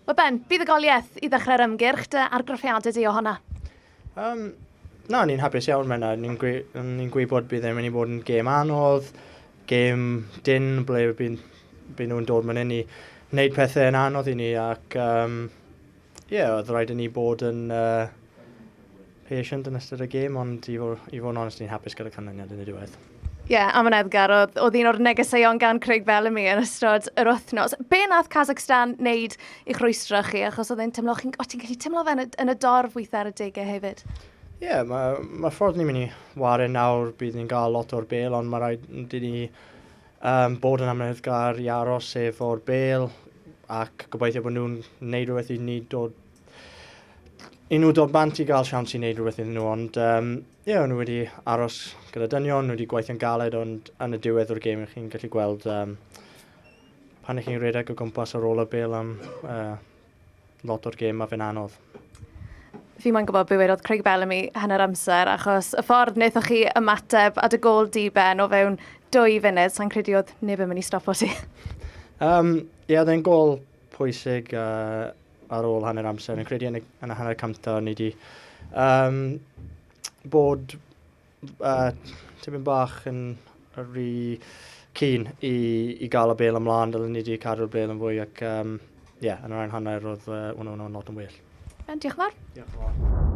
Wel Ben, buddugoliaeth i ddechrau'r ymgyrch, dy argraffiadau di o honna? Um, na, ni'n hapus iawn mae yna. Ni'n gwe, ni gwybod bydd e'n mynd i bod yn gêm anodd, gêm dyn ble bydd, bydd nhw'n dod mewn i wneud pethau yn anodd i ni ac um, yeah, oedd rhaid i ni bod yn uh, patient yn ystod y gêm, ond i fod, i fod yn onest, ni'n hapus gyda canlyniad yn y diwedd. Ie, yeah, amyneddgar, oedd, oedd un o'r negeseuon gan Craig Bellamy yn ystod yr wythnos. Be nath Kazakhstan wneud i'ch rwystro chi, achos oedd e'n teimlo, chi'n, o ti'n gallu teimlo fe yn y, yn y dorf weithiau ar y degau hefyd? Ie, yeah, mae ma ffordd ni'n mynd i ware nawr, bydd ni'n gael lot o'r bel, ond mae rhaid i ni um, bod yn amyneddgar i aros efo'r bel ac gobeithio bod nhw'n gwneud rhywbeth i ni dod i nhw dod bant i gael siawns i wneud rhywbeth iddyn nhw, ond um, ie, yeah, nhw wedi aros gyda dynion, nhw wedi gweithio'n galed, ond yn y diwedd o'r gêm chi'n gallu gweld um, pan ych chi'n rhedeg o gwmpas ar ôl y bel am uh, lot o'r gêm, mae fe'n anodd. Fi moyn gwybod be wedodd Craig Bellamy hanner amser, achos y ffordd wnaethoch chi ymateb at y gôl di-ben o fewn dwy funud, sa'n credu oedd neb yn mynd i stopo ti. Um, ie, yeah, oedd e'n gôl pwysig uh, ar ôl hanner amser. Yn credu yn y, yn y hanner cyntaf ni wedi um, bod uh, tipyn bach yn rhy keen i, i gael y bel ymlaen, dylen ni wedi cadw'r bel yn fwy ac um, yeah, yn yr ail hanner roedd uh, hwnnw'n lot yn well. Ben, diolch yn fawr. Diolch yn fawr.